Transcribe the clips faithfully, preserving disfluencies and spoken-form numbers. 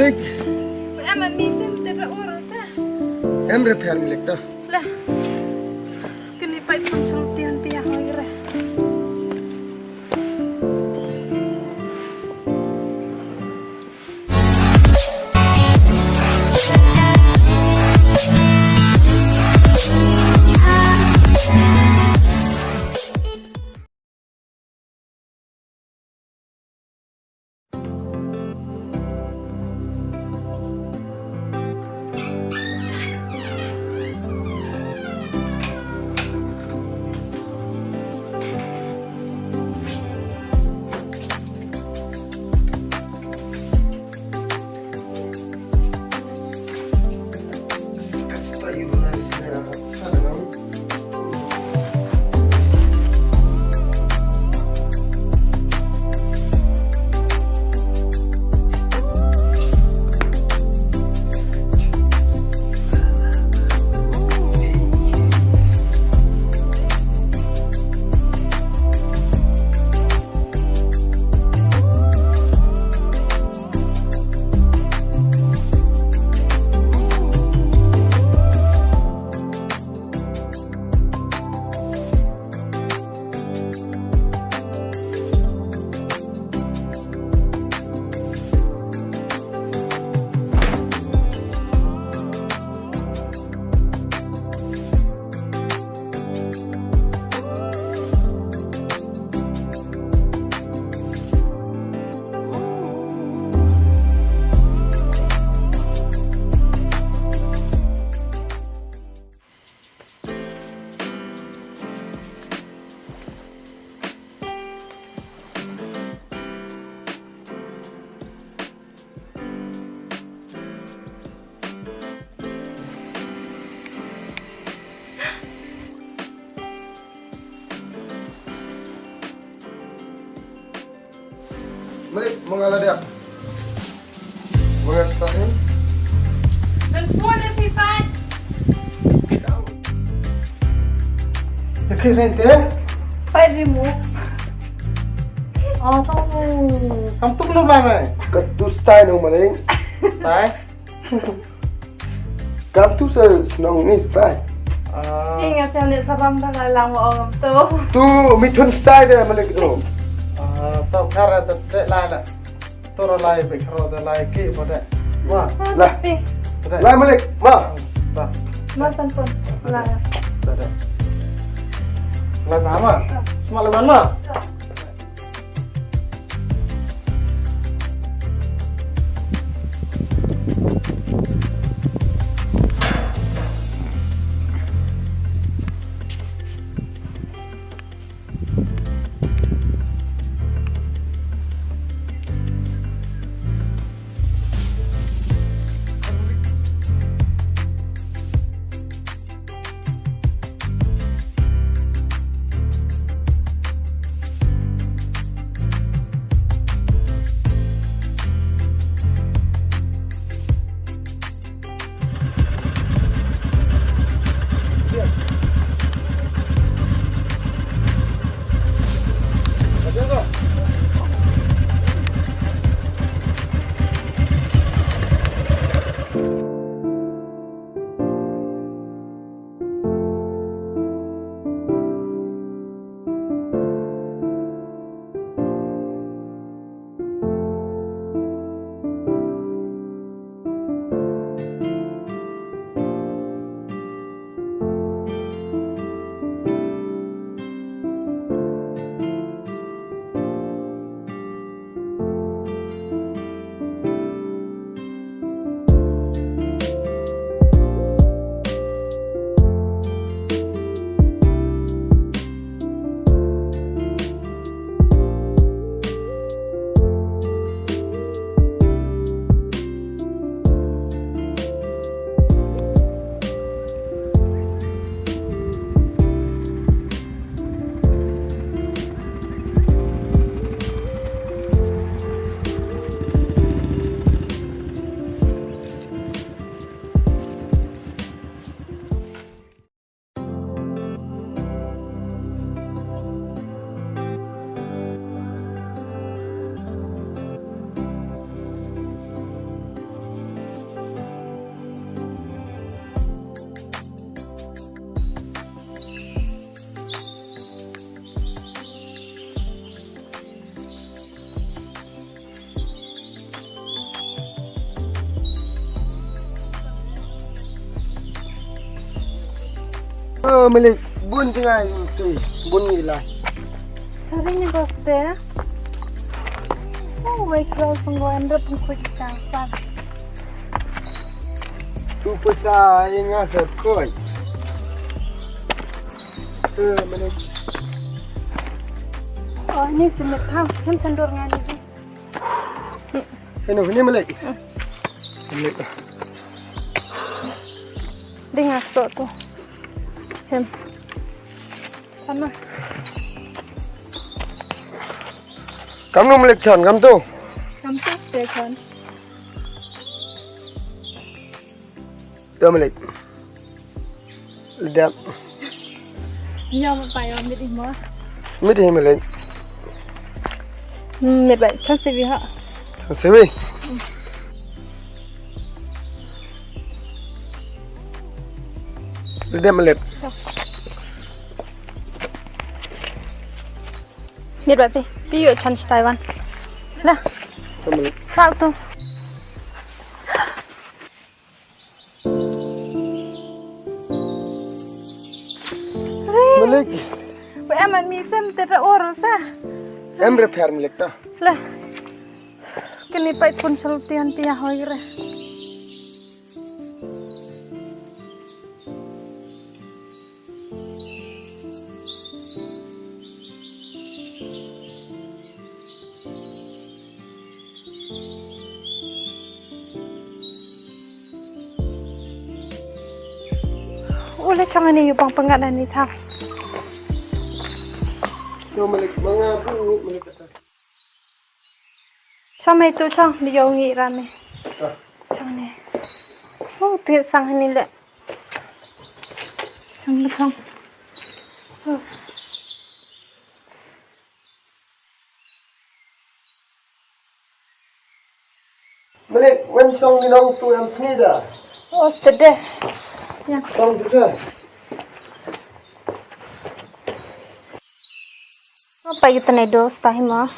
Em, em, mi sem te ra ora ta. Em re pher milik ta. La. Kini pai pun chong tian pia hoi re. Malik, ma nga la dep. Ma nga start in. Don pun le phi pat. Ïa khi sen te? Pat ri mu. Ah, tong. Kam tuk lu ba mai. Ka tu style no Malik. Style? Kam tu sa shnong ni style. Ah. Ih, nga siam ni saram da la lang wa ong tu. Tu Mithun style de Malik tu. Ah, tau kara de de la la. Tu ro lai bek ro de lai ki bo de. Wah. Lah. Pi. Lai Malik, ma. Bah. Ma san pun. Lai. Dah, dah. Lai ma ma. Semua lai ma. Oh, Malik, bun jngai tu, bun ngi lai. Sorry ni bos te. Oh, wei kro penggoan rep pengkuj tang pa. Tu pesa inga sa koi. Eh, Malik. Oh, ni semit tau, kan sendor ngani tu. Heno, hini Malik. Malik. Ding aso tu. Hem. Sana. Kam nu Malik chan, kam tu. Kam tu, te chan. Te Malik. Lidiam. Nyom pa yo mit imo. Mit hi Malik. Hmm, mit ba chang siwi ha. Chang siwi. Lidiam Malik. Mit ba pi, pi yo chan Taiwan. Lah. Te Malik. Kau tu. Malik. Ba em an mi sem te ra or sa. Em re pher Malik ta. La. Kini pai pun sel tian pia hoi re. Ule chong ani yu pang pangat ani tha. Yo Malik, manga bu Malik kata. Chong mai tu chong di yo ngi rani. Chong ni. Oh, tu sang ani le. Chong chong. Oh. Malik, wen song ni nong tu em snida. Oh, tede. Ya. Song tu sa. Apa kita ne dos tahi ma?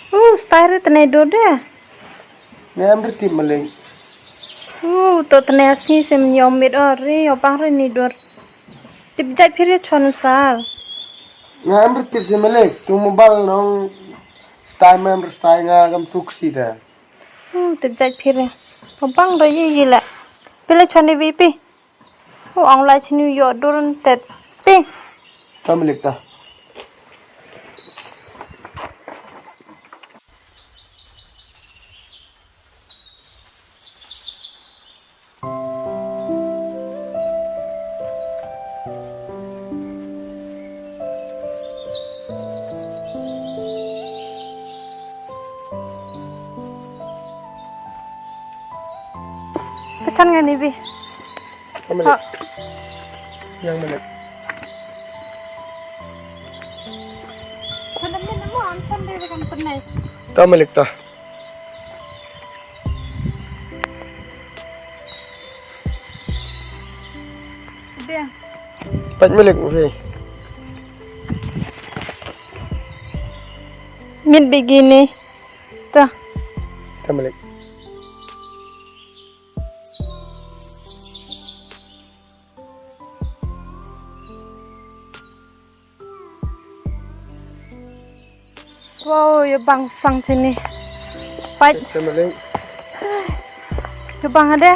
Uh, stai re tene do de. Ngam reti Malik. Uh, to tene asi sem nyom mit o re, o pang re ni dor. Tip jai phir chon sal. Ngam reti si Malik, tu mobile nong stai mem stai nga kam tuksi de. Uh, tip jai phir. O pang do ye ye le. Pile chon ni bi pi. Oh, ang lai chini yo durun tet. Ping. Ta Malik ta. Pesan nga ni bi. Yang mana? Ha. Yang mana? Sana ni nama ansan dia kan penai. Ta Malik ta. Dia. Pat Malik usi. Mit begini. Ta. Ta Malik. Wow, ya bang sang sini. Pait. Te Malik. Ya bang ada.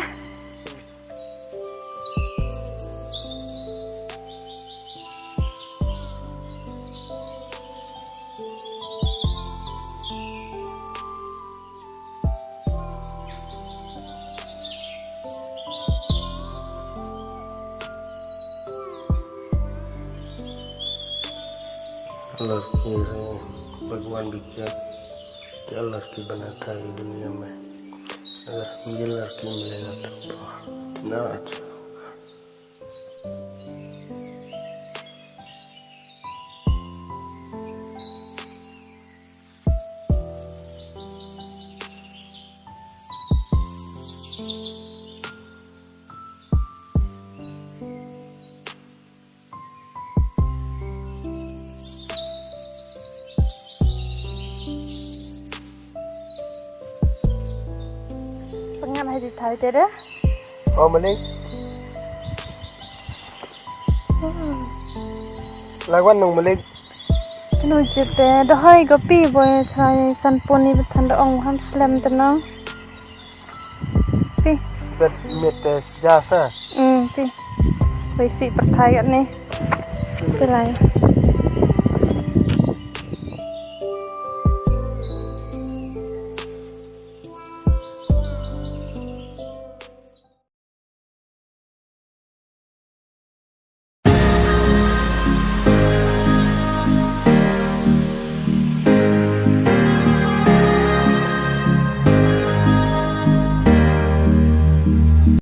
लड़की है, भगवान भी क्या, क्या लड़की बनाता है दुनिया में। अगर हम ये लड़की मिलेगा तब तो कितना अच्छा होगा। Pyngan ha di Hai te da. O malik. Lagwan nung malik. Kano jete da hai gopi boy chai sanponi betan da ong ham slem tenang. Pi. Bet mit te sejasa. Hmm, pi. Boy si perthai kat ni. Te lai.